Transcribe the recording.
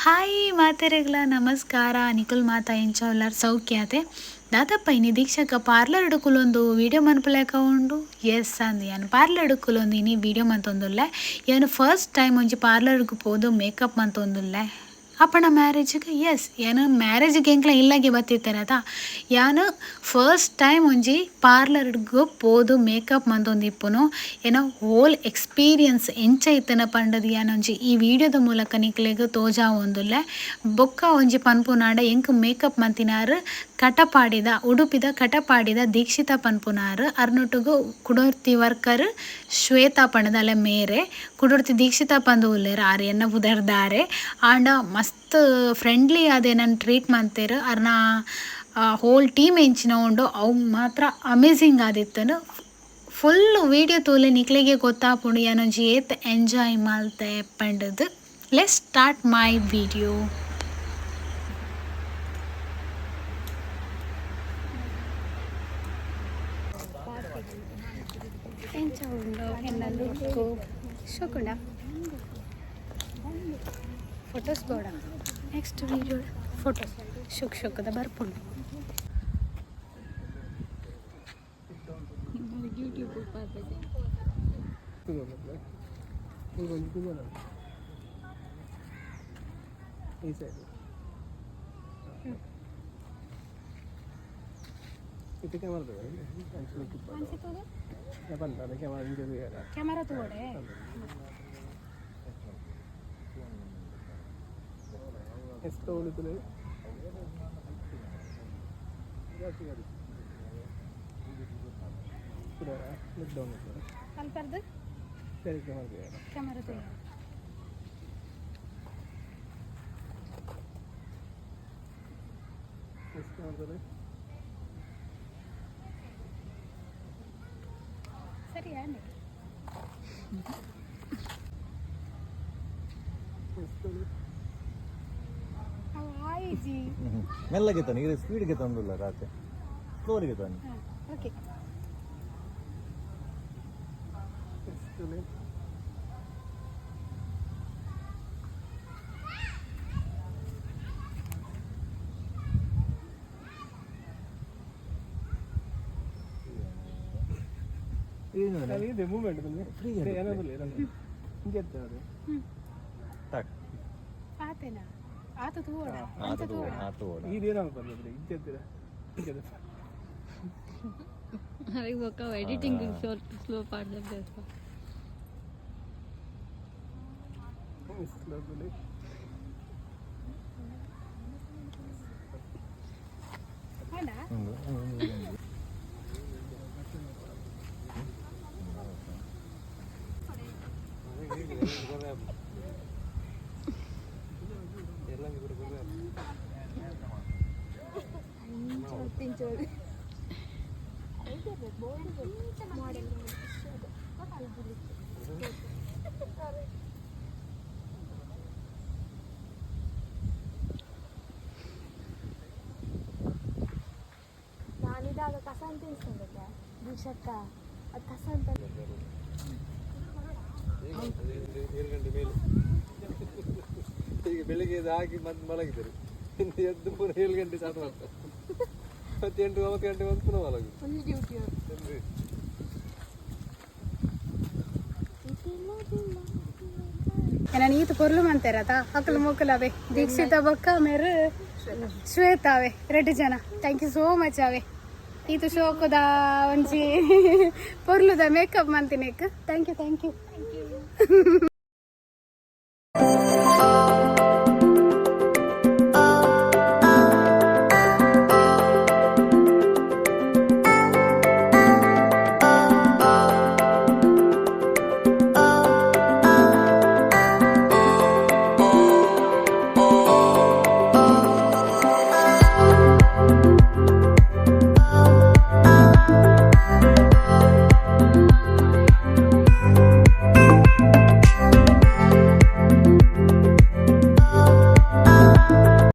Hi ಮಾತೆರೆಗ್ಲ ನಮಸ್ಕಾರ. ನಿಕುಲ್ ಮಾತಾ ಎಂಚ ಉಲ್ಲರ್? ಸೌಖ್ಯತೆ? ದಾದಪ್ಪ ಇನಿ ದೀಕ್ಷಕ ಪಾರ್ಲರ್ ಕುಲೊಂದು ವಿಡಿಯೋ ಮನ್ಪುಲೆಕ ಉಂಡು. ಎಸ್ ಅಂದ್, ಯಾನ್ ಪಾರ್ಲರ್ ಕುಲೊಂದು ಇನಿ ವಿಡಿಯೋ ಮಂತೊಂದುಲ್ಲೆ. ಯಾನ್ ಫಸ್ಟ್ ಟೈಮ್ ಒಂಜಿ ಪಾರ್ಲರ್ಗ್ ಪೋದು ಮೇಕಪ್ ಮಂತೊಂದುಲ್ಲೆ. ಅಪ್ಪಣ ಮ್ಯಾರೇಜ್ಗೆ. ಎಸ್, ಯಾನ್ ಮ್ಯಾರೇಜ್ಗೆ ಎಂಕ್ಲ ಇಲ್ಲಗೆ ಬತ್ತಿತ್ತೆರತ. ಯಾನ್ ಫಸ್ಟ್ ಟೈಮ್ ಒಂಜಿ ಪಾರ್ಲರ್ಗ್ ಪೋದು ಮೇಕಪ್ ಮಂತೊಂದಿಪ್ಪುನು. ಎನ್ನ ಹೋಲ್ ಎಕ್ಸ್ಪೀರಿಯನ್ಸ್ ಎಂಚ ಇತ್ತನ ಪಂಡದ್ ಯಾನ್ ಒಂಜಿ ಈ ವಿಡಿಯೋದ ಮೂಲಕ ನಿಕ್ಲೆಗ್ ತೋಜಾವೊಂದುಲ್ಲೆ. ಬೊಕ್ಕ ಒಂಜಿ ಪನ್ಪುನಾಂಡ, ಎಂಕ್ ಮೇಕಪ್ ಮಂತಿನಾರ್ ಕಟಪಾಡಿದ, ಉಡುಪಿದ ಕಟಪಾಡಿದ ದೀಕ್ಷಿತಾ ಪನ್ಪುನಾರ್. ಅರ್ನೊಟ್ಟುಗು ಕುಡೊರ್ತಿ ವರ್ಕರ್ ಶ್ವೇತಾ ಪಂಡದ ಅಲ್ಲ ಮೇರೆ. ಕುಡೊರ್ತಿ ದೀಕ್ಷಿತಾ ಪಂದ್ ಉಲ್ಲೆರ್, ಆರ್ ಎನ್ನ ಪುದರ್ದಾರೆ. ಆಂಡ ಮಸ್ತ್ ಫ್ರೆಂಡ್ಲಿ ಆದ್ ಎನನ್ ಟ್ರೀಟ್ ಮಂತೆರ್. ಅರ್ನ ಹೋಲ್ ಟೀಮ್ ಎಂಚಿನ ಉಂಡು, ಅವು ಮಾತ್ರ ಅಮೇಝಿಂಗ್ ಆದಿತ್ತುಂಡು. ಫುಲ್ ವೀಡಿಯೋ ತೂಲೆ, ನಿಕ್ಲೆಗೆ ಗೊತ್ತಾಪುಂಡು ಯಾನೊಂಜಿ ಏತ್ ಎಂಜಾಯ್ ಮಲ್ತೆ ಪಂಡದು. Let's start my video. ಎಂಚ ಉಂಡು ಎನ್ನ ಲುಕ್ಕು? ಶೋಕುಂಡ? ಫೋಟೋಸ್ ಬೋಡ? ನೆಕ್ಸ್ಟ್ ವೀಡಿಯೋ ಫೋಟೋಸ್ ಶೋಕ್ ಶೋಕದ ಬರ್ಪುಂಡು. ಯೂಟ್ಯೂಬ್. కొంచెం కూర్చోండి ఈ సైడ్. ಇತ್ತೆ ಕ್ಯಾಮರಾ ಪಂಡ, ಕ್ಯಾಮರಾ ಇಂಚ. ಕ್ಯಾಮರಾ ತೂವಡೆ. ಎಷ್ಟು ಉಳಿತದೆ? Look down. ಅಲ್ಪರ್ದು. ಸರಿ, ಕ್ಯಾಮರಾ. ಕ್ಯಾಮರಾ ತೂವ. ಎಷ್ಟು ಮಾಡ್ತಾರೆ? ಸರಿ. ಎಷ್ಟು? ಆಯ್ಜಿ. ಮೆಲ್ಲಗೆ ತಾನೆ, ಈಗ ಸ್ಪೀಡ್ಗೆ ತಂದುಲ್ಲ ರಾತ್ರಿ, ಸ್ಲೋರಿಗೆ ತಾನೆ. ಓಕೆ. ಎಷ್ಟು? ಇದೆ ಮೂವ್ಮೆಂಟ್. ಫ್ರೀ. ಏನಾದಿಲ್ಲ, ಏನಾದಿಲ್ಲ. ಹಿಂಗೆ ಎತ್ತದ. ಸಾಕು. ಆತೇನಾ? ಆತ ತೂವಡ. ಆತ ತೂವಡ, ಆತ ತೂವಡ. ಇದೇನಾಗ ಬಂದಿದ್ರೆ ಹಿಂಗೆ ಎತ್ತೀರ, ಹಿಂಗೆ ಎತ್ತ. ಅವಾಗ ಬೊಕ್ಕ ಎಡಿಟಿಂಗ್ ಸ್ವಲ್ಪ ಸ್ಲೋ ಪಾಡ್ದ. ಸ್ಲೋಲಿ. ಅಲ್ಲ. ಹ್ಮ್, ಹ್ಮ್, ಹ್ಮ್. ನಾನಿದಾಗ ಕಸ ಅಂತ ಎಣಿಸ್ಕೊಂಡಲ್ಲ ದೀಕ್ಷಕ್ಕ, ಅದು ಕಸ ಅಂತ. 7 ಗಂಟೆ ಮೇಲೆ. ಈಗ ಬೆಳಿಗ್ಗೆ ಎದ್ದು ಹಾಕಿ ಮತ್ತೆ ಮಲಗಿದ್ದಾರೆ. ಇನ್ನು ಎದ್ದು ಪುನಃ 7 ಗಂಟೆ ಸ್ಟಾರ್ಟ್ ಮಾಡ್ತಾರೆ. ಮತ್ತೆ 8, 9 ಗಂಟೆ ಬಂದು ಪುನಃ ಮಲಗುದು. ಫುಲ್ ಡ್ಯೂಟಿ ಅವರು. ಅಂದ್ರೆ ನಾನು ಈತ ಪೊರ್ಲು ಮಂತೇರತ. ಅಕಲು ಮೊಕುಲವೆ ದೀಕ್ಷಿತ ಬೊಕ್ಕ ಮೇರು ಶ್ವೇತಾವೆ, ರೆಡ್ಡಿ ಜನ. Thank you so much ಅವೆ. ಈತ ಶೋಕುದ ಒಂಜಿ ಪೊರ್ಲುದ make-up ಮಂತಿನೇಕ್. Thank you, thank you.